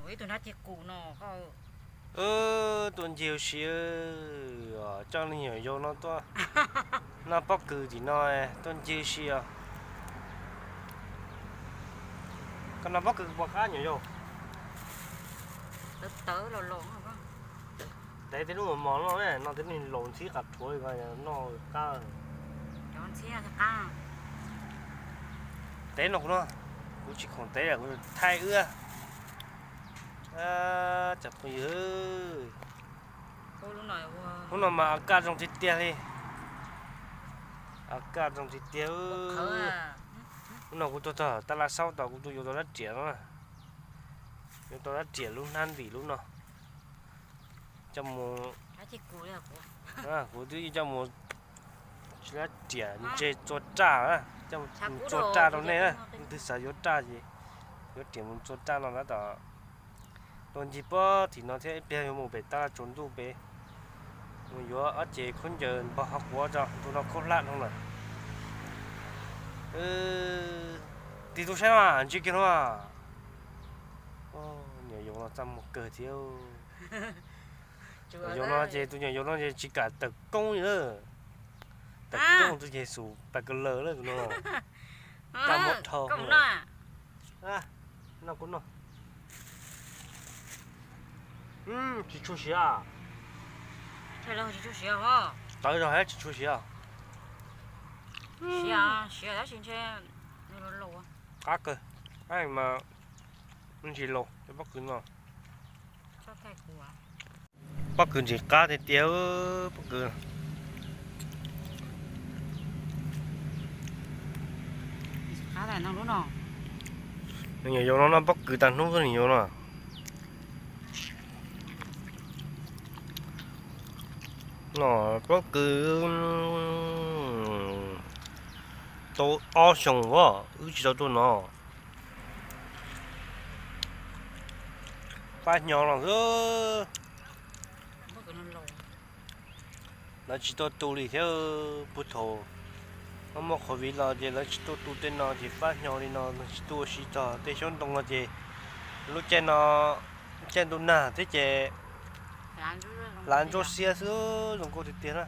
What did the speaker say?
Ib tug nab ceg qus no. Tuaj ncig ua si, coj me nyuam yaus no tuaj noj pob kws tim no, tuaj ncig ua si os. Koj noj pob kws puas qab nyuam yaus? Tev tej lub mos mos no, no tej lub laus ntxhib qas rhuav li ko noj qab. Tev no kuv no, kuv tsis khoom tev, kuv thaij wb. Cov phooj ywg, hnub no mas a kaj zoo tiag tiag li. A kaj zoo tiag tiag. Hnub no kuv tuaj txog tab laj saub tod, kuv tuaj yuav tau rab riam no. Yuav tau rab riam lub hnab ntim lub no coj mus, kuv twb coj mus, rab riam ntse txua raj, coj mus txua raj rau nej. Leej twg xav yuav raj ces yuav riam mus txua raj no tab tom tuaj ncig pob tim no thiab, ib pliag yuav mus pem tab laj tsaus ntuj pem, mus yuav ob cev khaub ncaws npog qhov quav tso, ntu no khaub hlab dhau lawm. Tig tus saib mas ntsia kiag no. Nyuam yaus no txaj muag kawg thiab. Nyuam yaus no ces tus nyuam yaus no ces tsis kam tawm koob li na. Tawm koob tus ces xum pas ka laws lawm tus no. Txaj muag dhau. No kuv no. Tsis tshua siav. Tawv zog thiab tsis tshua siav. Qab kawg, qab mas ntsis laus cov pob kws no. Pob kws ntsis qab tiag tiag, pob kws. Nws nyuam yaus no noj pob kws tag hnub xwb nws yuav no. No pob kws tau ob xyoos as wb tsis tau tuaj no. Fab hnyo los xwb. Lawv tsis tuaj tu li thiab, puag thaum muaj covid los ces lawv tsis tuaj tu tej no ces fab hnyo li no, tsis tuaj ua si txog tej xyoob ntoo no ces lub caij no, caij ntuj nag thiab ces hlav ntsuab xiab xwb, zoo nkauj tiag tiag na.